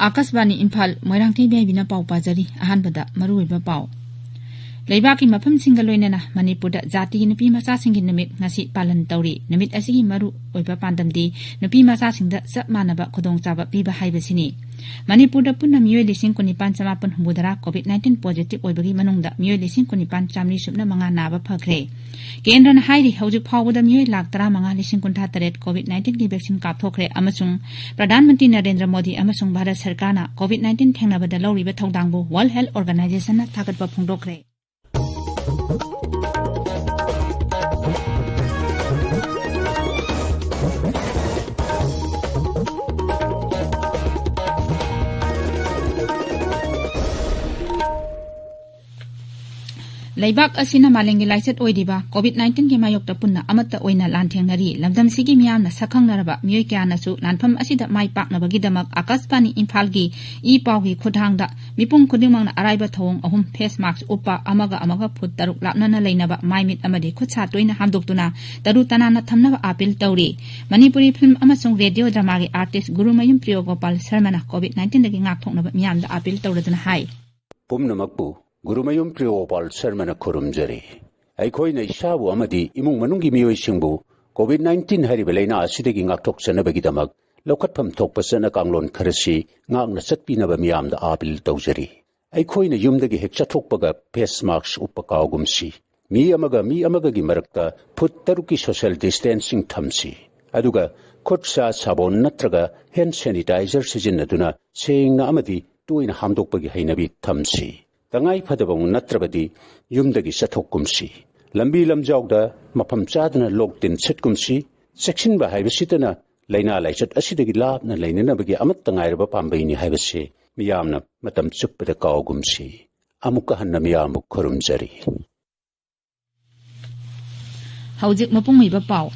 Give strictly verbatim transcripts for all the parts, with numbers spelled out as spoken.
ꯑꯥꯀꯥꯁꯕꯥꯅꯤ Imphal, Moirangthem B ꯑꯥꯏ ꯕꯤꯅ ꯄꯥꯎ ꯄꯥꯖꯔꯤ꯫ ꯑꯍꯥꯟꯕꯗ ꯃꯔꯨꯑꯣꯏꯕ ꯄꯥꯎ꯫ ꯂꯩꯕꯥꯛꯀꯤ ꯃꯐꯝꯁꯤꯡꯒ ꯂꯣꯏꯅꯅ ꯃꯅꯤꯄꯨꯔꯗ ꯖꯥꯇꯤꯒꯤ ꯅꯨꯄꯤ ꯃꯆꯥꯁꯤꯡꯒꯤ ꯅꯨꯃꯤꯠ ꯉꯁꯤ ꯄꯥꯂꯟ ꯇꯧꯔꯤ꯫ ꯅꯨꯃꯤꯠ ꯑꯁꯤꯒꯤ ꯃꯔꯨ ꯑꯣꯏꯕ ꯄꯥꯟꯗꯝꯗꯤ ꯅꯨꯄꯤ ꯃꯆꯥꯁꯤꯡꯗ ꯆꯞ ꯃꯥꯟꯅꯕ ꯈꯨꯗꯣꯡꯆꯥꯕ ꯄꯤꯕ ꯍꯥꯏꯕꯁꯤꯅꯤ꯫ ꯃꯅꯤꯄꯨꯔꯗ ꯄꯨꯟꯅ ꯃꯤꯑꯣꯏ ꯂꯤꯁꯤꯡ ꯀꯨꯟꯅꯤꯄꯥꯟ ꯆꯃꯥꯄꯟ ꯍꯨꯝꯐꯨꯇꯔꯥ COVID nineteen positive ꯑꯣꯏꯕꯒꯤ ꯃꯅꯨꯡꯗ ꯃꯤꯑꯣꯏ ꯂꯤꯁꯤꯡ ꯀꯨꯟꯅꯤꯄꯥꯟ ꯆꯥꯃꯔꯤ ꯁꯨꯞꯅ ꯃꯉꯥ ꯅꯥꯕ ꯐꯈ꯭ꯔꯦ꯫ ꯀꯦꯟꯗ꯭ꯔꯅ ꯍꯥꯏꯔꯤ, ꯍꯧꯖꯤꯛ ꯐꯥꯎꯕꯗ ꯃꯤꯑꯣꯏ ꯂꯥꯈ ꯇꯔꯥꯃꯉꯥ ꯂꯤꯁꯤꯡ ꯀꯨꯟꯊ꯭ꯔꯥ ꯇꯔꯦꯠ COVID nineteenꯒꯤ vaccine ꯀꯥꯞꯊꯣꯛꯈ꯭ꯔꯦ ꯑꯃꯁꯨꯡ ꯄ꯭ꯔꯙꯥꯟ ꯃꯟꯇ꯭ꯔꯤ ꯅꯔꯦꯟꯗ꯭ꯔ ꯃꯣꯗꯤ ꯑꯃꯁꯨꯡ ꯚꯥꯔꯠ ꯁꯔꯀꯥꯔꯅ COVID nineteen ꯊꯦꯡꯅꯕꯗ ꯂꯧꯔꯤꯕ ꯊꯧꯗꯥꯡꯕꯨ World Health Organizationꯅ ꯊꯥꯒꯠꯄ ꯐꯣꯡꯗꯣꯛꯈ꯭ꯔꯦ꯫ ꯂꯩꯕꯥꯛ ꯑꯁꯤꯅ ꯃꯥꯂꯦꯝꯒꯤ ꯂꯥꯏꯆꯠ ꯑꯣꯏꯔꯤꯕ COVID nineteenꯒꯤ ꯃꯥꯌꯣꯛꯇ ꯄꯨꯟꯅ ꯑꯃꯠꯇ ꯑꯣꯏꯅ ꯂꯥꯟꯊꯦꯡꯅꯔꯤ꯫ ꯂꯝꯗꯝꯁꯤꯒꯤ ꯃꯤꯌꯥꯝꯅ ꯁꯛꯈꯪꯅꯔꯕ ꯃꯤꯑꯣꯏ ꯀꯌꯥꯅꯁꯨ ꯂꯥꯟꯐꯝ ꯑꯁꯤꯗ ꯃꯥꯏ ꯄꯥꯛꯅꯕꯒꯤꯗꯃꯛ ꯑꯥꯀꯥꯁꯕꯥꯅꯤ ꯏꯝꯐꯥꯜꯒꯤ ꯏ ꯄꯥꯎꯒꯤ ꯈꯨꯠꯊꯥꯡꯗ ꯃꯤꯄꯨꯝ ꯈꯨꯗꯤꯡꯃꯛꯅ ꯑꯔꯥꯏꯕ ꯊꯧꯑꯣꯡ ꯑꯍꯨꯝ, face mask ꯎꯞꯄ, ꯑꯃꯒ ꯑꯃꯒ ꯐꯨꯠ ꯇꯔꯨꯛ ꯂꯥꯞꯅꯅ ꯂꯩꯅꯕ, ꯃꯥꯏ ꯃꯤꯠ ꯑꯃꯗꯤ ꯈꯨꯠ ꯁꯥ ꯇꯣꯏꯅ ꯍꯥꯝꯗꯣꯛꯇꯨꯅ ꯇꯔꯨ ꯇꯅꯥꯟꯅ ꯊꯝꯅꯕ appeal ꯇꯧꯔꯤ꯫ ꯃꯅꯤꯄꯨꯔꯤ film ꯑꯃꯁꯨꯡ radio dramaꯒꯤ artist Gurumayum ꯄ꯭ꯔꯤꯌꯣ Gopal ꯁꯔꯃꯅ COVID nineteenꯗꯒꯤ ꯉꯥꯛꯊꯣꯛꯅꯕ ꯃꯤꯌꯥꯝꯗ appeal ꯇꯧꯔꯗꯨꯅ ꯍꯥꯏ꯫ ꯄꯨꯝꯅꯃꯛꯄꯨ ꯒꯨꯔꯨꯃꯌꯨꯝ ꯄ꯭ꯔꯤꯌꯣ ꯒꯣꯄꯥꯜ ꯁꯔꯃꯅ ꯈꯨꯔꯨꯝꯖꯔꯤ꯫ ꯑꯩꯈꯣꯏꯅ ꯏꯁꯥꯕꯨ ꯑꯃꯗꯤ ꯏꯃꯨꯡ ꯃꯅꯨꯡꯒꯤ ꯃꯤꯑꯣꯏꯁꯤꯡꯕꯨ COVID nineteen ꯍꯥꯏꯔꯤꯕ ꯂꯥꯏꯅꯥ ꯑꯁꯤꯗꯒꯤ ꯉꯥꯛꯊꯣꯛꯆꯅꯕꯒꯤꯗꯃꯛ ꯂꯧꯈꯠꯐꯝ ꯊꯣꯛꯄ ꯆꯠꯅ ꯀꯥꯡꯂꯣꯟ ꯈꯔꯁꯤ ꯉꯥꯛꯅ ꯆꯠꯄꯤꯅꯕ ꯃꯤꯌꯥꯝꯗ appeal ꯇꯧꯖꯔꯤ꯫ ꯑꯩꯈꯣꯏꯅ ꯌꯨꯝꯗꯒꯤ ꯍꯦꯛ ꯆꯠꯊꯣꯛꯄꯒ face mask ꯎꯞꯄ ꯀꯥꯎꯒꯨꯝꯁꯤ꯫ ꯃꯤ ꯑꯃꯒ ꯃꯤ ꯑꯃꯒꯒꯤ ꯃꯔꯛꯇ ꯐꯨꯠ ꯇꯔꯨꯛꯀꯤ social distancing ꯊꯝꯁꯤ꯫ ꯑꯗꯨꯒ ꯈꯨꯠ ꯁꯥ ꯁꯥꯕꯣꯟ ꯅꯠꯇ꯭ꯔꯒ hand sanitizer ꯁꯤꯖꯤꯟꯅꯗꯨꯅ ꯁꯦꯡꯅ ꯑꯃꯗꯤ ꯇꯣꯏꯅ ꯍꯥꯝꯗꯣꯛꯄꯒꯤ ꯍꯩꯅꯕꯤ ꯊꯝꯁꯤ꯫ ꯇꯉꯥꯏ ꯐꯗꯕ ꯅꯠꯇ꯭ꯔꯕꯗꯤ ꯌꯨꯝꯗꯒꯤ ꯆꯠꯊꯣꯛꯀꯨꯝꯁꯤ꯫ ꯂꯝꯕꯤ ꯂꯝꯖꯥꯎꯗ ꯃꯐꯝ ꯆꯥꯗꯅ ꯂꯣꯛ ꯇꯤꯟ ꯁꯤꯠꯀꯨꯝꯁꯤ꯫ ꯆꯦꯛꯁꯤꯟꯕ ꯍꯥꯏꯕꯁꯤꯇꯅ ꯂꯥꯏꯅꯥ ꯂꯥꯏꯆꯠ ꯑꯁꯤꯗꯒꯤ ꯂꯥꯞꯅ ꯂꯩꯅꯅꯕꯒꯤ ꯑꯃꯠꯇ ꯉꯥꯏꯔꯕ ꯄꯥꯝꯕꯩꯅꯤ ꯍꯥꯏꯕꯁꯤ ꯃꯤꯌꯥꯝꯅ ꯃꯇꯝ ꯆꯨꯞꯄꯗ ꯀꯥꯎꯒꯨꯝꯁꯤ꯫ ꯑꯃꯨꯛꯀ ꯍꯟꯅ ꯃꯤꯌꯥꯝꯕꯨ ꯈꯨꯔꯨꯝꯖꯔꯤ꯫ ꯍꯧꯖꯤꯛ ꯃꯄꯨꯡ ꯑꯣꯏꯕ ꯄꯥꯎ꯫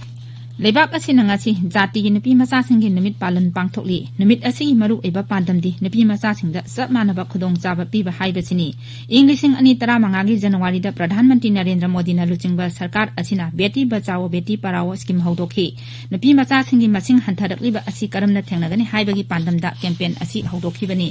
ꯂꯩꯕꯥꯛ ꯑꯁꯤꯅ ꯉꯁꯤ ꯖꯥꯇꯤꯒꯤ ꯅꯨꯄꯤ ꯃꯆꯥꯁꯤꯡꯒꯤ ꯅꯨꯃꯤꯠ ꯄꯥꯂꯟ ꯄꯥꯡꯊꯣꯛꯂꯤ꯫ ꯅꯨꯃꯤꯠ ꯑꯁꯤꯒꯤ ꯃꯔꯨꯑꯣꯏꯕ ꯄꯥꯟꯗꯝꯗꯤ ꯅꯨꯄꯤ ꯃꯆꯥꯁꯤꯡꯗ ꯆꯞ ꯃꯥꯟꯅꯕ ꯈꯨꯗꯣꯡꯆꯥꯕ ꯄꯤꯕ ꯍꯥꯏꯕꯁꯤꯅꯤ꯫ ꯏꯪ ꯂꯤꯁꯤꯡ ꯑꯅꯤ ꯇꯔꯥꯃꯉꯥꯒꯤ ꯖꯅꯋꯥꯔꯤꯗ ꯄ꯭ꯔꯙꯥꯟ ꯃꯟꯇ꯭ꯔꯤ ꯅꯔꯦꯟꯗ꯭ꯔ ꯃꯣꯗꯤꯅ ꯂꯨꯆꯤꯡꯕ ꯁꯔꯀꯥꯔ ꯑꯁꯤꯅ ꯕꯦꯇꯤ ꯕꯆꯥꯑꯣ ꯕꯦꯇꯤ ꯄꯔꯥꯑꯣ ꯁ꯭ꯀꯤꯝ ꯍꯧꯗꯣꯛꯈꯤ꯫ ꯅꯨꯄꯤ ꯃꯆꯥꯁꯤꯡꯒꯤ ꯃꯁꯤꯡ ꯍꯟꯊꯔꯛꯂꯤꯕ ꯑꯁꯤ ꯀꯔꯝꯅ ꯊꯦꯡꯅꯒꯅꯤ ꯍꯥꯏꯕꯒꯤ ꯄꯥꯟꯗꯝꯗ ꯀꯦꯝꯄꯦꯟ ꯑꯁꯤ ꯍꯧꯗꯣꯛꯈꯤꯕꯅꯤ꯫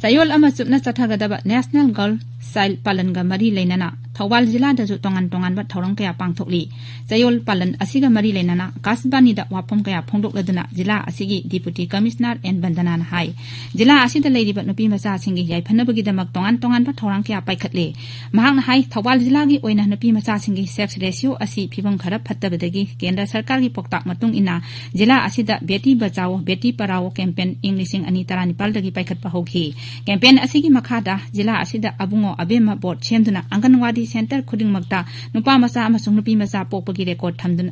ꯆꯌꯣꯜ ꯑꯃ ꯆꯨꯞꯅ ꯆꯠꯊꯒꯗꯕ National Girl Child ꯄꯥꯂꯟꯒ ꯃꯔꯤ ꯂꯩꯅꯅ ꯊꯧꯕꯥꯜ ꯖꯤꯂꯥꯗꯁꯨ ꯇꯣꯉꯥꯟ ꯇꯣꯉꯥꯟꯕ ꯊꯧꯔꯝ ꯀꯌꯥ ꯄꯥꯡꯊꯣꯛꯂꯤ꯫ ꯆꯌꯣꯜ ꯄꯥꯂꯟ ꯑꯁꯤꯒ ꯃꯔꯤ ꯂꯩꯅꯅ ꯑꯀꯥꯁꯕꯥꯅꯤꯗ ꯋꯥꯐꯝ ꯀꯌꯥ ꯐꯣꯡꯗꯣꯛꯂꯗꯨꯅ ꯖꯤꯂꯥ ꯑꯁꯤꯒꯤ Deputy Commissioner ꯑꯦꯟ ꯕꯟꯗꯅꯥꯅ ꯍꯥꯏ, ꯖꯤꯂꯥ ꯑꯁꯤꯗ ꯂꯩꯔꯤꯕ ꯅꯨꯄꯤ ꯃꯆꯥꯁꯤꯡꯒꯤ ꯌꯥꯏꯐꯅꯕꯒꯤꯗꯃꯛ ꯇꯣꯉꯥꯟ ꯇꯣꯉꯥꯟꯕ ꯊꯧꯔꯥꯡ ꯀꯌꯥ ꯄꯥꯏꯈꯠꯂꯦ꯫ ꯃꯍꯥꯛꯅ ꯍꯥꯏ, ꯊꯧꯕꯥꯜ ꯖꯤꯂꯥꯒꯤ ꯑꯣꯏꯅ ꯅꯨꯄꯤ ꯃꯆꯥꯁꯤꯡꯒꯤ sex ratio ꯑꯁꯤ ꯐꯤꯕꯝ ꯈꯔ ꯐꯠꯇꯕꯗꯒꯤ ꯀꯦꯟꯗ꯭ꯔ ꯁꯔꯀꯥꯔꯒꯤ ꯄꯥꯎꯇꯥꯛ ꯃꯇꯨꯡ ꯏꯟꯅ ꯖꯤꯂꯥ ꯑꯁꯤꯗ ꯕꯦꯇꯤ ꯕꯆꯥꯑꯣ ꯕꯦꯇꯤ ꯄꯔꯥꯑꯣ ꯀꯦꯝꯄꯦꯟ ꯏꯪ ꯂꯤꯁꯤꯡ ꯑꯅꯤ ꯇꯔꯥꯅꯤꯄꯥꯜꯗꯒꯤ ꯄꯥꯏꯈꯠꯄ ꯍꯧꯈꯤ꯫ ꯀꯦꯝꯄꯦꯟ ꯑꯁꯤꯒꯤ ꯃꯈꯥꯗ ꯖꯤꯂꯥ ꯑꯁꯤꯗ ꯑꯕꯨꯡꯉꯣ ꯑꯕꯦꯝꯃ ꯕꯣꯔꯗ ꯁꯦꯝꯗꯨꯅ ꯑꯪꯒꯟꯋꯥꯗꯤ ꯁꯦꯟꯇꯔ ꯈꯨꯗꯤꯡꯃꯛꯇ ꯅꯨꯄꯥ ꯃꯆꯥ ꯑꯃꯁꯨꯡ ꯅꯨꯄꯤ ꯃꯆꯥ ꯄꯣꯛꯄꯒꯤ ꯔꯦꯀꯣꯔꯗ ꯊꯝꯗꯨꯅ,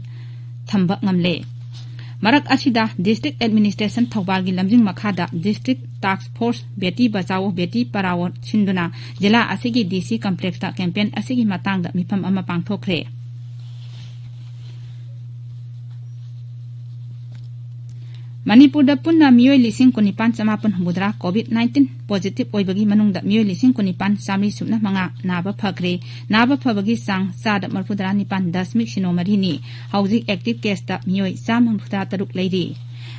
ꯊꯝꯕ ꯉꯝꯂꯦ꯫ ꯃꯔꯛ ꯑꯁꯤꯗ District Administration ꯊꯧꯕꯥꯜꯒꯤ ꯂꯝꯖꯤꯡ ꯃꯈꯥꯗ District Task Force ꯕꯦꯇꯤ ꯕꯆꯥꯑꯣ ꯕꯦꯇꯤ ꯄꯔꯥꯑꯣ ꯁꯤꯟꯗꯨꯅ ꯖꯤꯂꯥ ꯑꯁꯤꯒꯤ ꯗꯤ ꯁꯤ ꯀꯝꯄ꯭ꯂꯦꯛꯁꯇ ꯀꯦꯝꯄꯦꯟ ꯑꯁꯤꯒꯤ ꯃꯇꯥꯡꯗ ꯃꯤꯐꯝ ꯑꯃ ꯄꯥꯡꯊꯣꯛꯈ꯭ꯔꯦ꯫ ꯃꯅꯤꯄꯨꯔꯗ ꯄꯨꯟꯅ ꯃꯤꯑꯣꯏ ꯂꯤꯁꯤꯡ ꯀꯨꯟꯅꯤꯄꯥꯟ ꯆꯃꯥꯄꯟ ꯍꯨꯝꯐꯨꯇꯔꯥ COVID nineteen positive ꯑꯣꯏꯕꯒꯤ ꯃꯅꯨꯡꯗ ꯃꯤꯑꯣꯏ ꯂꯤꯁꯤꯡ ꯀꯨꯟꯅꯤꯄꯥꯟ ꯆꯥꯃꯔꯤ ꯁꯨꯞꯅ ꯃꯉꯥ ꯅꯥꯕ ꯐꯈ꯭ꯔꯦ꯫ ꯅꯥꯕ ꯐꯕꯒꯤ ꯆꯥꯡ ꯆꯥꯗ ꯃꯔꯤꯐꯨꯇꯔꯥ ꯅꯤꯄꯥꯟ ꯗꯁꯃꯤꯛ ꯁꯤꯅꯣ ꯃꯔꯤꯅꯤ꯫ ꯍꯧꯖꯤꯛ active caseꯇ ꯃꯤꯑꯣꯏ ꯆꯥꯝꯃ ꯍꯨꯝꯐꯨꯇꯔꯥ ꯇꯔꯨꯛ ꯂꯩꯔꯤ꯫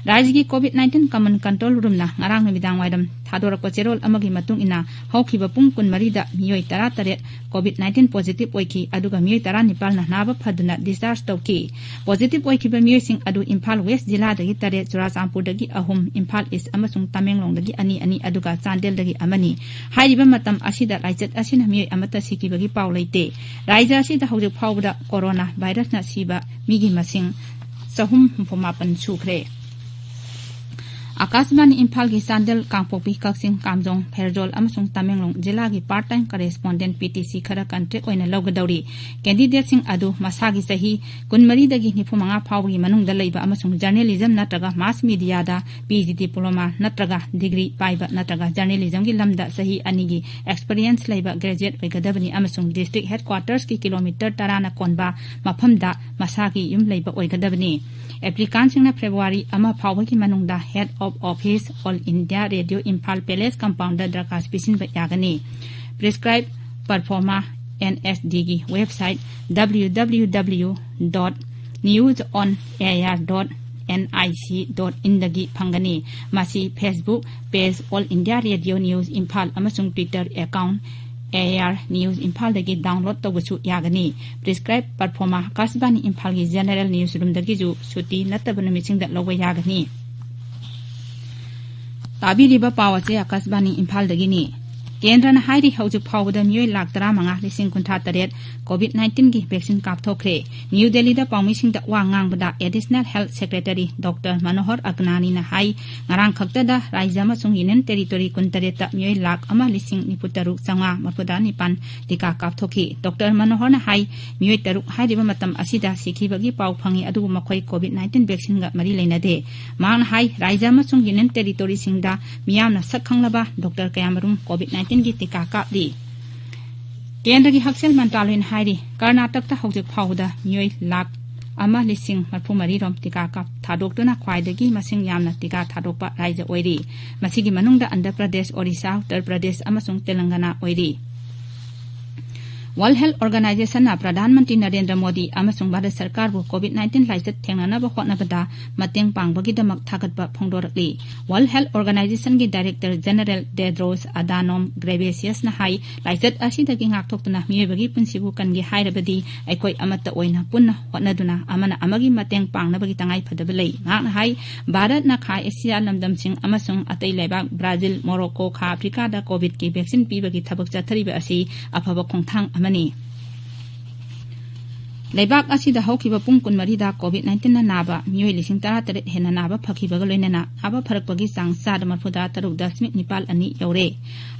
ꯔꯥꯖ꯭ꯌꯒꯤ COVID nineteen Command Control Roomꯅ ꯉꯔꯥꯡ ꯅꯨꯃꯤꯗꯥꯡ ꯋꯥꯏꯔꯝ ꯊꯥꯗꯣꯔꯛꯄ ꯆꯦꯔꯣꯜ ꯑꯃꯒꯤ ꯃꯇꯨꯡ ꯏꯟꯅ, ꯍꯧꯈꯤꯕ ꯄꯨꯡ ꯀꯨꯟꯃꯔꯤꯗ ꯃꯤꯑꯣꯏ ꯇꯔꯥꯇꯔꯦꯠ COVID nineteen positive ꯑꯣꯏꯈꯤ, ꯑꯗꯨꯒ ꯃꯤꯑꯣꯏ ꯇꯔꯥꯅꯤꯄꯥꯜꯅ ꯅꯥꯕ ꯐꯗꯨꯅ discharge ꯇꯧꯈꯤ꯫ Positive ꯑꯣꯏꯈꯤꯕ ꯃꯤꯑꯣꯏꯁꯤꯡ ꯑꯗꯨ ꯏꯝꯐꯥꯜ West ꯖꯤꯂꯥꯗꯒꯤ ꯇꯔꯦꯠ, ꯆꯨꯔꯥꯆꯥꯟꯄꯨꯔꯗꯒꯤ ꯑꯍꯨꯝ, ꯏꯝꯐꯥꯜ East ꯑꯃꯁꯨꯡ ꯇꯃꯦꯡꯂꯣꯡꯗꯒꯤ ꯑꯅꯤ ꯑꯅꯤ, ꯑꯗꯨꯒ ꯆꯥꯟꯗꯦꯜꯗꯒꯤ ꯑꯃꯅꯤ꯫ ꯍꯥꯏꯔꯤꯕ ꯃꯇꯝ ꯑꯁꯤꯗ ꯂꯥꯏꯆꯠ ꯑꯁꯤꯅ ꯃꯤꯑꯣꯏ ꯑꯃꯠꯇ ꯁꯤꯈꯤꯕꯒꯤ ꯄꯥꯎ ꯂꯩꯇꯦ꯫ ꯔꯥꯖ꯭ꯌ ꯑꯁꯤꯗ ꯍꯧꯖꯤꯛ ꯐꯥꯎꯕꯗ corona virusꯅ ꯁꯤꯕ ꯃꯤꯒꯤ ꯃꯁꯤꯡ ꯆꯍꯨꯝ ꯍꯨꯝꯐꯨ ꯃꯥꯄꯟ ꯁꯨꯈ꯭ꯔꯦ꯫ ꯑꯥꯀꯥꯁꯕꯥꯅꯤ ꯏꯝꯐꯥꯜꯒꯤ ꯆꯥꯟꯗꯦꯜ, ꯀꯥꯡꯄꯣꯛꯄꯤ, ꯀꯛꯆꯤꯡ, ꯀꯥꯝꯖꯣꯡ, ꯐꯦꯔꯖꯣꯜ ꯑꯃꯁꯨꯡ ꯇꯃꯦꯡꯂꯣꯡ ꯖꯤꯂꯥꯒꯤ part time correspondent, P T C, ꯈꯔ contract ꯑꯣꯏꯅ ꯂꯧꯒꯗꯧꯔꯤ꯫ Candidate ꯁꯤꯡ ꯑꯗꯨ ꯃꯁꯥꯒꯤ ꯆꯍꯤ ꯀꯨꯟꯃꯔꯤꯗꯒꯤ ꯅꯤꯐꯨꯃꯉꯥ ꯐꯥꯎꯕꯒꯤ ꯃꯅꯨꯡꯗ ꯂꯩꯕ ꯑꯃꯁꯨꯡ journalism ꯅꯠꯇ꯭ꯔꯒ mass media ꯗ P G diploma ꯅꯠꯇ꯭ꯔꯒ degree ꯄꯥꯏꯕ ꯅꯠꯇ꯭ꯔꯒ journalism ꯒꯤ ꯂꯝꯗ ꯆꯍꯤ ꯑꯅꯤꯒꯤ experience ꯂꯩꯕ graduate ꯑꯣꯏꯒꯗꯕꯅꯤ ꯑꯃꯁꯨꯡ district headquarters ꯀꯤ kilometre ꯇꯔꯥꯅ ꯀꯣꯟꯕ ꯃꯐꯝꯗ ꯃꯁꯥꯒꯤ ꯌꯨꯝ ꯂꯩꯕ ꯑꯣꯏꯒꯗꯕꯅꯤ꯫ Applicant ꯁꯤꯡꯅ February ꯑꯃ ꯐꯥꯎꯕꯒꯤ ꯃꯅꯨꯡꯗ Head of Office, All India Radio, Imphal Palace Compound ꯗ ꯗꯔꯈꯥꯁ ꯄꯤꯁꯤꯟꯕ ꯌꯥꯒꯅꯤ꯫ Prescribed performa N S D ꯒꯤ website W W W dot news on air dot N I C dot in ꯗꯒꯤ ꯐꯪꯒꯅꯤ꯫ ꯃꯁꯤ Facebook page All India Radio News Imphal ꯑꯃꯁꯨꯡ Twitter account A I R News Imphal ꯗꯒꯤ download ꯇꯧꯕꯁꯨ ꯌꯥꯒꯅꯤ꯫ Prescribed performa ꯑꯥꯀꯥꯁꯕꯥꯅꯤ ꯏꯝꯐꯥꯜꯒꯤ general newsroom ꯗꯒꯤꯁꯨ ꯁꯨꯇꯤ ꯅꯠꯇꯕ ꯅꯨꯃꯤꯠꯁꯤꯡꯗ ꯂꯧꯕ ꯌꯥꯒꯅꯤ꯫ ꯇꯥꯕꯤꯔꯤꯕ ꯄꯥꯎ ꯑꯁꯤ ꯑꯥꯀꯥꯁꯕꯥꯅꯤ ꯏꯝꯐꯥꯜꯗꯒꯤꯅꯤ꯫ ꯀꯦꯟꯗ꯭ꯔꯅ ꯍꯥꯏꯔꯤ, ꯍꯧꯖꯤꯛ ꯐꯥꯎꯕꯗ ꯃꯤꯑꯣꯏ ꯂꯥꯈ ꯇꯔꯥꯃꯉꯥ ꯂꯤꯁꯤꯡ ꯀꯨꯟꯊ꯭ꯔꯥ ꯇꯔꯦꯠ COVID nineteen ꯒꯤ vaccine ꯀꯥꯞꯊꯣꯛꯈ꯭ꯔꯦ꯫ ꯅ꯭ꯌꯨ ꯗꯦꯜꯂꯤꯗ ꯄꯥꯎꯃꯤꯁꯤꯡꯗ ꯋꯥ ꯉꯥꯡꯕꯗ Additional Health Secretary Doctor ꯃꯅꯣꯍꯔ ꯑꯒꯅꯥꯅꯤꯅ ꯍꯥꯏ, ꯉꯔꯥꯡ ꯈꯛꯇꯗ ꯔꯥꯖ꯭ꯌ ꯑꯃꯁꯨꯡ Union Territory ꯀꯨꯟꯇꯔꯦꯠꯇ ꯃꯤꯑꯣꯏ ꯂꯥꯈ ꯑꯃ ꯂꯤꯁꯤꯡ ꯅꯤꯐꯨ ꯇꯔꯨꯛ ꯆꯥꯝꯃꯉꯥ ꯃꯔꯤꯐꯨꯇꯔꯥ ꯅꯤꯄꯥꯟ ꯇꯤꯀꯥ ꯀꯥꯞꯊꯣꯛꯈꯤ꯫ ꯗꯣꯛꯇꯔ ꯃꯅꯣꯍꯔꯅ ꯍꯥꯏ, ꯃꯤꯑꯣꯏ ꯇꯔꯨꯛ ꯍꯥꯏꯔꯤꯕ ꯃꯇꯝ ꯑꯁꯤꯗ ꯁꯤꯈꯤꯕꯒꯤ ꯄꯥꯎ ꯐꯪꯉꯤ, ꯑꯗꯨꯕꯨ ꯃꯈꯣꯏ COVID nineteen vaccine ꯒ ꯃꯔꯤ ꯂꯩꯅꯗꯦ꯫ ꯃꯍꯥꯛꯅ ꯍꯥꯏ, ꯔꯥꯖ꯭ꯌ ꯑꯃꯁꯨꯡ Union Territory ꯁꯤꯡꯗ ꯃꯤꯌꯥꯝꯅ ꯁꯛ ꯈꯪꯂꯕ ꯗꯣꯛꯇꯔ ꯀꯌꯥꯃꯔꯨꯝ COVID nineteen ꯒꯤ ꯇꯤꯀꯥ ꯀꯥꯞꯂꯤ꯫ ꯀꯦꯟꯗ꯭ꯔꯒꯤ ꯍꯛꯁꯦꯜ ꯃꯟꯇ꯭ꯔꯥꯂꯣꯏꯅ ꯍꯥꯏꯔꯤ, ꯀꯔꯅꯥꯇꯛꯇ ꯍꯧꯖꯤꯛ ꯐꯥꯎꯕꯗ ꯃꯤꯑꯣꯏ ꯂꯥꯈ ꯑꯃ ꯂꯤꯁꯤꯡ ꯃꯔꯤꯐꯨ ꯃꯔꯤ ꯔꯣꯝ ꯇꯤꯀꯥ ꯀꯥꯞ-, ꯊꯥꯗꯣꯛꯇꯨꯅ ꯈ꯭ꯋꯥꯏꯗꯒꯤ ꯃꯁꯤꯡ ꯌꯥꯝꯅ ꯇꯤꯀꯥ ꯊꯥꯗꯣꯛꯄ ꯔꯥꯖ꯭ꯌ ꯑꯣꯏꯔꯤ꯫ ꯃꯁꯤꯒꯤ ꯃꯅꯨꯡꯗ ꯑꯟꯙ꯭ꯔ ꯄ꯭ꯔꯗꯦꯁ, ꯑꯣꯔꯤꯁꯥ, ꯎꯠꯇꯔ ꯄ꯭ꯔꯗꯦꯁ ꯑꯃꯁꯨꯡ ꯇꯦꯂꯪꯒꯅꯥ ꯑꯣꯏꯔꯤ꯫ World Health Organization ꯅ ꯄ꯭ꯔꯙꯥꯟ ꯃꯟꯇ꯭ꯔꯤ ꯅꯔꯦꯟꯗ꯭ꯔ ꯃꯣꯗꯤ ꯑꯃꯁꯨꯡ ꯚꯥꯔꯠ ꯁꯔꯀꯥꯔꯕꯨ COVID nineteen ꯂꯥꯏꯆꯠ ꯊꯦꯡꯅꯅꯕ ꯍꯣꯠꯅꯕꯗ ꯃꯇꯦꯡ ꯄꯥꯡꯕꯒꯤꯗꯃꯛ ꯊꯥꯒꯠꯄ ꯐꯣꯡꯗꯣꯔꯛꯂꯤ꯫ World Health Organization ꯒꯤ Director General Tedros Adhanom Ghebreyesus ꯅ ꯍꯥꯏ, ꯂꯥꯏꯆꯠ ꯑꯁꯤꯗꯒꯤ ꯉꯥꯛꯊꯣꯛꯇꯨꯅ ꯃꯤꯑꯣꯏꯕꯒꯤ ꯄꯨꯟꯁꯤꯕꯨ ꯀꯟꯒꯦ ꯍꯥꯏꯔꯕꯗꯤ ꯑꯩꯈꯣꯏ ꯑꯃꯠꯇ ꯑꯣꯏꯅ ꯄꯨꯟꯅ ꯍꯣꯠꯅꯗꯨꯅ ꯑꯃꯅ ꯑꯃꯒꯤ ꯃꯇꯦꯡ ꯄꯥꯡꯅꯕꯒꯤ ꯇꯉꯥꯏ ꯐꯗꯕ ꯂꯩ꯫ ꯃꯍꯥꯛꯅ ꯍꯥꯏ, ꯚꯥꯔꯠꯅ ꯈꯥ ꯑꯦꯁꯤꯌꯥ ꯂꯝꯗꯝꯁꯤꯡ ꯑꯃꯁꯨꯡ ꯑꯇꯩ ꯂꯩꯕꯥꯛ ꯕ꯭ꯔꯥꯖꯤꯜ, ꯃꯣꯔꯣꯀꯣ, ꯈꯥ ꯑꯐ꯭ꯔꯤꯀꯥꯗ COVID ꯀꯤ vaccine ꯄꯤꯕꯒꯤ ꯊꯕꯛ ꯆꯠꯊꯔꯤꯕ ꯑꯁꯤ ꯑꯐꯕ ꯈꯣꯡꯊꯥꯡ ꯑꯃꯅꯤ꯫ ꯂꯩꯕꯥꯛ ꯑꯁꯤꯗ ꯍꯧꯈꯤꯕ ꯄꯨꯡ ꯀꯨꯟꯃꯔꯤꯗ COVID nineteen ꯅꯥꯕ ꯃꯤꯑꯣꯏ ꯂꯤꯁꯤꯡ ꯇꯔꯥꯇꯔꯦꯠ ꯍꯦꯟꯅ ꯅꯥꯕ ꯐꯈꯤꯕꯒ ꯂꯣꯏꯅꯅ ꯅꯥꯕ ꯐꯔꯛꯄꯒꯤ ꯆꯥꯡ ꯆꯥꯗ ꯃꯔꯐꯨꯇꯔꯥ ꯇꯔꯨꯛ ꯗꯁꯃꯤꯛ ꯅꯤꯄꯥꯜ ꯑꯅꯤ ꯌꯧꯔꯦ꯫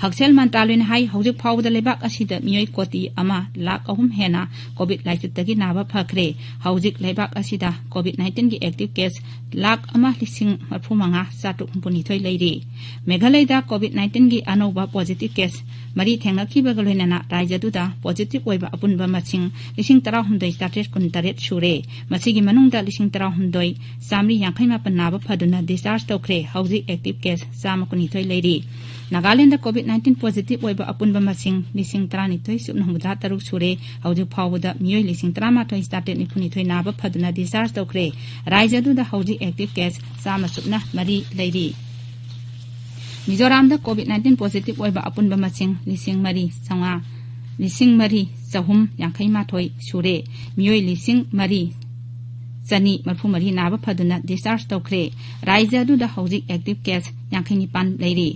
ꯍꯛꯁꯦꯜ ꯃꯟꯇ꯭ꯔꯥꯂꯌꯅ ꯍꯥꯏ, ꯍꯧꯖꯤꯛ ꯐꯥꯎꯕꯗ ꯂꯩꯕꯥꯛ ꯑꯁꯤꯗ ꯃꯤꯑꯣꯏ ꯀꯣꯇꯤ ꯑꯃ ꯂꯥꯈ ꯑꯍꯨꯝ ꯍꯦꯟꯅ COVID ꯂꯥꯏꯆꯠꯇꯒꯤ ꯅꯥꯕ ꯐꯈ꯭ꯔꯦ꯫ ꯍꯧꯖꯤꯛ ꯂꯩꯕꯥꯛ ꯑꯁꯤꯗ COVID nineteen ꯒꯤ active case ꯂꯥꯈ ꯑꯃ ꯂꯤꯁꯤꯡ ꯃꯔꯐꯨ ꯃꯉꯥ ꯆꯥꯇ꯭ꯔꯨꯛ ꯍꯨꯝꯐꯨꯅꯤꯊꯣꯏ ꯂꯩꯔꯤ꯫ ꯃꯦꯘꯥꯂꯌꯗ COVID nineteen ꯒꯤ ꯑꯅꯧꯕ positive case ꯃꯔꯤ ꯊꯦꯡꯅꯈꯤꯕꯒ ꯂꯣꯏꯅꯅ ꯔꯥꯖ꯭ꯌꯗꯨꯗ positive ꯑꯣꯏꯕ ꯑꯄꯨꯟꯕ ꯃꯁꯤꯡ ꯂꯤꯁꯤꯡ ꯇꯔꯥꯍꯨꯝꯗꯣꯏ ꯆꯥꯇ꯭ꯔꯦꯠ ꯀꯨꯟꯇꯔꯦꯠ ꯁꯨꯔꯦ꯫ ꯃꯁꯤꯒꯤ ꯃꯅꯨꯡꯗ ꯂꯤꯁꯤꯡ ꯇꯔꯥꯍꯨꯝꯗꯣꯏ ꯆꯥꯃꯔꯤ ꯌꯥꯡꯈꯩ ꯃꯥꯄꯟ ꯅꯥꯕ ꯐꯗꯨꯅ discharge ꯇꯧꯈ꯭ꯔꯦ꯫ ꯍꯧꯖꯤꯛ active case ꯆꯥꯝꯃ ꯀꯨꯟꯅꯤꯊꯣꯏ ꯂꯩꯔꯤ꯫ ꯅꯥꯒꯥꯂꯦꯟꯗ COVID nineteen positive ꯑꯣꯏꯕ ꯑꯄꯨꯟꯕ ꯃꯁꯤꯡ ꯂꯤꯁꯤꯡ ꯇꯔꯥꯅꯤꯊꯣꯏ ꯁꯨꯞꯅ ꯍꯨꯝꯐꯨꯇꯔꯥ ꯇꯔꯨꯛ ꯁꯨꯔꯦ꯫ ꯍꯧꯖꯤꯛ ꯐꯥꯎꯕꯗ ꯃꯤꯑꯣꯏ ꯂꯤꯁꯤꯡ ꯇꯔꯥꯃꯥꯊꯣꯏ ꯆꯥꯇ꯭ꯔꯦꯠ ꯅꯤꯐꯨꯅꯤꯊꯣꯏ ꯅꯥꯕ ꯐꯗꯨꯅ discharge ꯇꯧꯈ꯭ꯔꯦ꯫ ꯔꯥꯖ꯭ꯌꯗꯨꯗ ꯍꯧꯖꯤꯛ active case ꯆꯥꯝꯃ ꯁꯨꯞꯅ ꯃꯔꯤ ꯂꯩꯔꯤ꯫ ꯃꯤꯖꯣꯔꯥꯝꯗ COVID nineteen positive ꯑꯣꯏꯕ ꯑꯄꯨꯟꯕ ꯃꯁꯤꯡ ꯂꯤꯁꯤꯡ ꯃꯔꯤ ꯆꯥꯝꯃꯉꯥ, ꯂꯤꯁꯤꯡ ꯃꯔꯤ ꯆꯍꯨꯝ ꯌꯥꯡꯈꯩ ꯃꯥꯊꯣꯏ ꯁꯨꯔꯦ꯫ ꯃꯤꯑꯣꯏ ꯂꯤꯁꯤꯡ ꯃꯔꯤ ꯆꯅꯤ ꯃꯔꯐꯨ ꯃꯔꯤ ꯅꯥꯕ ꯐꯗꯨꯅ discharge ꯇꯧꯈ꯭ꯔꯦ꯫ ꯔꯥꯖ꯭ꯌ ꯑꯗꯨꯗ ꯍꯧꯖꯤꯛ active case ꯌꯥꯡꯈꯩ ꯅꯤꯄꯥꯟ ꯂꯩꯔꯤ꯫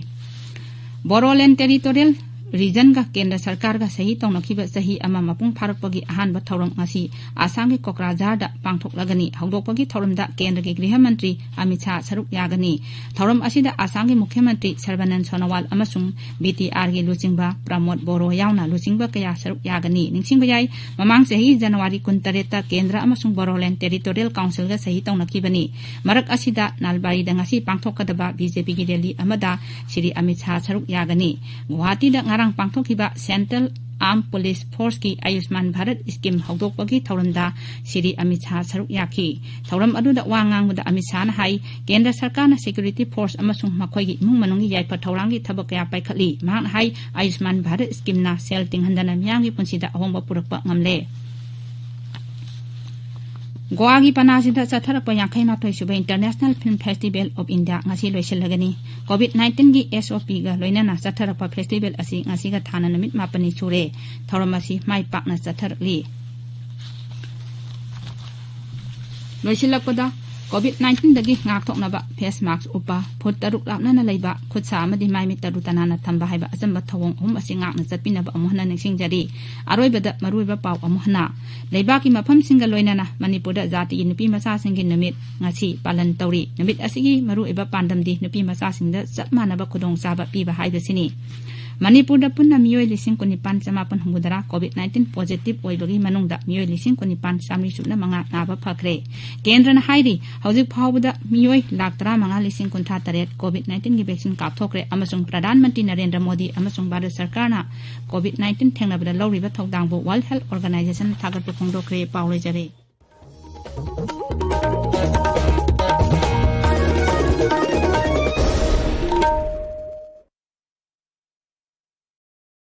Bodoland Territorial Region ꯒ ꯀꯦꯟꯗ꯭ꯔ ꯁꯔꯀꯥꯔꯒ ꯁꯍꯤ ꯇꯧꯅꯈꯤꯕ ꯆꯍꯤ ꯑꯃ ꯃꯄꯨꯡ ꯐꯥꯔꯛꯄꯒꯤ ꯑꯍꯥꯟꯕ ꯊꯧꯔꯝ ꯉꯁꯤ ꯑꯁꯥꯝꯒꯤ ꯀꯣꯀ꯭ꯔꯥꯖꯥꯔꯗ ꯄꯥꯡꯊꯣꯛꯂꯒꯅꯤ꯫ ꯍꯧꯗꯣꯛꯄꯒꯤ ꯊꯧꯔꯝꯗ ꯀꯦꯟꯗ꯭ꯔꯒꯤ ꯒ꯭ꯔꯤꯍ ꯃꯟꯇ꯭ꯔꯤ ꯑꯃꯤꯠ ꯁꯥꯍ ꯁꯔꯨꯛ ꯌꯥꯒꯅꯤ꯫ ꯊꯧꯔꯝ ꯑꯁꯤꯗ ꯑꯁꯥꯝꯒꯤ ꯃꯨꯈ꯭ꯌ ꯃꯟꯇ꯭ꯔꯤ ꯁꯔꯕꯥꯅꯟ ꯁꯣꯅꯣꯋꯥꯜ ꯑꯃꯁꯨꯡ BTR ꯒꯤ ꯂꯨꯆꯤꯡꯕ ꯄ꯭ꯔꯃꯣꯗ ꯕꯣꯔꯣ ꯌꯥꯎꯅ ꯂꯨꯆꯤꯡꯕ ꯀꯌꯥ ꯁꯔꯨꯛ ꯌꯥꯒꯅꯤ꯫ ꯅꯤꯡꯁꯤꯡꯕ ꯌꯥꯏ, ꯃꯃꯥꯡ ꯆꯍꯤ ꯖꯅꯋꯥꯔꯤ ꯀꯨꯟꯇꯔꯦꯠꯇ ꯀꯦꯟꯗ꯭ꯔ ꯑꯃꯁꯨꯡ Bodoland Territorial Council ꯒ ꯁꯍꯤ ꯇꯧꯅꯈꯤꯕꯅꯤ꯫ ꯃꯔꯛ ꯑꯁꯤꯗ ꯅꯥꯜꯕꯥꯔꯤꯗ ꯉꯁꯤ ꯄꯥꯡꯊꯣꯛꯀꯗꯕ BJP ꯒꯤ rally ꯑꯃꯗ ꯁ꯭ꯔꯤ ꯑꯃꯤꯠ ꯁꯥꯍ ꯁꯔꯨꯛ ꯌꯥꯒꯅꯤ꯫ ꯒꯨꯋꯥꯍꯥꯇꯤꯗ ꯉꯔꯥꯡ ꯄꯥꯡꯊꯣꯛꯈꯤꯕ Central Armed Police Force ꯀꯤ ꯑꯌꯨꯁꯃꯥꯟ ꯚꯥꯔꯠ scheme ꯍꯧꯗꯣꯛꯄꯒꯤ ꯊꯧꯔꯝꯗ ꯁ꯭ꯔꯤ ꯑꯃꯤꯠ ꯁꯥꯍ ꯁꯔꯨꯛ ꯌꯥꯈꯤ꯫ ꯊꯧꯔꯝ ꯑꯗꯨꯗ ꯋꯥ ꯉꯥꯡꯕꯗ ꯑꯃꯤꯠ ꯁꯥꯍꯅ ꯍꯥꯏ, ꯀꯦꯟꯗ꯭ꯔ ꯁꯔꯀꯥꯔꯅ security force ꯑꯃꯁꯨꯡ ꯃꯈꯣꯏꯒꯤ ꯏꯃꯨꯡ ꯃꯅꯨꯡꯒꯤ ꯌꯥꯏꯐ ꯊꯧꯔꯥꯡꯒꯤ ꯊꯕꯛ ꯀꯌꯥ ꯄꯥꯏꯈꯠꯂꯤ꯫ ꯃꯍꯥꯛꯅ ꯍꯥꯏ, ꯑꯌꯨꯁꯃꯥꯟ ꯚꯥꯔꯠ scheme ꯅ ꯁꯦꯜ ꯇꯤꯡꯍꯟꯗꯅ ꯃꯤꯌꯥꯝꯒꯤ ꯄꯨꯟꯁꯤꯗ ꯑꯍꯣꯡꯕ ꯄꯨꯔꯛꯄ ꯉꯝꯂꯦ꯫ ꯒꯣꯋꯥꯒꯤ ꯄꯅꯥꯖꯤꯗ ꯆꯠꯊꯔꯛꯄ ꯌꯥꯡꯈꯩ ꯃꯥꯊꯣꯏ ꯁꯨꯕ International Film Festival of India ꯉꯁꯤ ꯂꯣꯏꯁꯤꯜꯂꯒꯅꯤ꯫ COVID nineteen ꯒꯤ SOP ꯒ ꯂꯣꯏꯅꯅ ꯆꯠꯊꯔꯛꯄ festival ꯑꯁꯤ ꯉꯁꯤꯒ ꯊꯥꯅ ꯅꯨꯃꯤꯠ ꯃꯥꯄꯟꯅꯤ ꯁꯨꯔꯦ꯫ ꯊꯧꯔꯝ ꯑꯁꯤ ꯃꯥꯏ ꯄꯥꯛꯅ ꯆꯠꯊꯔꯛꯂꯤ꯫ ꯂꯣꯏꯁꯤꯜꯂꯛꯄꯗ ꯀꯣꯚꯤꯗ ꯅꯥꯏꯟꯇꯤꯟꯗꯒꯤ ꯉꯥꯛꯊꯣꯛꯅꯕ ꯐꯦꯁ ꯃꯥꯛꯁ ꯎꯞꯄ, ꯐꯨꯠ ꯇꯔꯨꯛ ꯂꯥꯞꯅꯅ ꯂꯩꯕ, ꯈꯨꯠ ꯁꯥ ꯑꯃꯗꯤ ꯃꯥꯏ ꯃꯤꯠ ꯇꯔꯨ ꯇꯅꯥꯟꯅ ꯊꯝꯕ ꯍꯥꯏꯕ ꯑꯆꯝꯕ ꯊꯧꯑꯣꯡ ꯑꯍꯨꯝ ꯑꯁꯤ ꯉꯥꯛꯅ ꯆꯠꯄꯤꯅꯕ ꯑꯃꯨꯛ ꯍꯟꯅ ꯅꯤꯡꯁꯤꯡꯖꯔꯤ꯫ ꯑꯔꯣꯏꯕꯗ ꯃꯔꯨꯑꯣꯏꯕ ꯄꯥꯎ ꯑꯃꯨꯛ ꯍꯟꯅ꯫ ꯂꯩꯕꯥꯛꯀꯤ ꯃꯐꯝꯁꯤꯡꯒ ꯂꯣꯏꯅꯅ ꯃꯅꯤꯄꯨꯔꯗ ꯖꯥꯇꯤꯒꯤ ꯅꯨꯄꯤ ꯃꯆꯥꯁꯤꯡꯒꯤ ꯅꯨꯃꯤꯠ ꯉꯁꯤ ꯄꯥꯂꯟ ꯇꯧꯔꯤ꯫ ꯅꯨꯃꯤꯠ ꯑꯁꯤꯒꯤ ꯃꯔꯨꯑꯣꯏꯕ ꯄꯥꯟꯗꯝꯗꯤ ꯅꯨꯄꯤ ꯃꯆꯥꯁꯤꯡꯗ ꯆꯞ ꯃꯥꯟꯅꯕ ꯈꯨꯗꯣꯡꯆꯥꯕ ꯄꯤꯕ ꯍꯥꯏꯕꯁꯤꯅꯤ꯫ ꯃꯅꯤꯄꯨꯔꯗ ꯄꯨꯟꯅ ꯃꯤꯑꯣꯏ ꯂꯤꯁꯤꯡ ꯀꯨꯟꯅꯤꯄꯥꯟ ꯆꯃꯥꯄꯟ ꯍꯨꯝꯐꯨꯇꯔꯥ ꯀꯣꯚꯤꯗ ꯅꯥꯏꯟꯇꯤꯟ ꯄꯣꯖꯤꯇꯤꯚ ꯑꯣꯏꯕꯒꯤ ꯃꯅꯨꯡꯗ ꯃꯤꯑꯣꯏ ꯂꯤꯁꯤꯡ ꯀꯨꯟꯅꯤꯄꯥꯟ ꯆꯥꯃꯔꯤ ꯁꯨꯞꯅ ꯃꯉꯥ ꯅꯥꯕ ꯐꯈ꯭ꯔꯦ꯫ ꯀꯦꯟꯗ꯭ꯔꯅ ꯍꯥꯏꯔꯤ, ꯍꯧꯖꯤꯛ ꯐꯥꯎꯕꯗ ꯃꯤꯑꯣꯏ ꯂꯥꯈ ꯇꯔꯥꯃꯉꯥ ꯂꯤꯁꯤꯡ ꯀꯨꯟꯊ꯭ꯔꯥ ꯇꯔꯦꯠ ꯀꯣꯚꯤꯗ ꯅꯥꯏꯟꯇꯤꯟꯒꯤ ꯚꯦꯛꯁꯤꯟ ꯀꯥꯞꯊꯣꯛꯈ꯭ꯔꯦ ꯑꯃꯁꯨꯡ ꯄ꯭ꯔꯙꯥꯟ ꯃꯟꯇ꯭ꯔꯤ ꯅꯔꯦꯟꯗ꯭ꯔ ꯃꯣꯗꯤ ꯑꯃꯁꯨꯡ ꯚꯥꯔꯠ ꯁꯔꯀꯥꯔꯅ ꯀꯣꯚꯤꯗ ꯅꯥꯏꯟꯇꯤꯟ ꯊꯦꯡꯅꯕꯗ ꯂꯧꯔꯤꯕ ꯊꯧꯗꯥꯡꯕꯨ ꯋꯥꯔꯜꯗ ꯍꯦꯜꯊ ꯑꯣꯔꯒꯅꯥꯏꯖꯦꯁꯟ ꯊꯥꯒꯠꯄ ꯐꯣꯡꯗꯣꯛꯈ꯭ꯔꯦ꯫ ꯄꯥꯎ ꯂꯣꯏꯖꯔꯦ꯫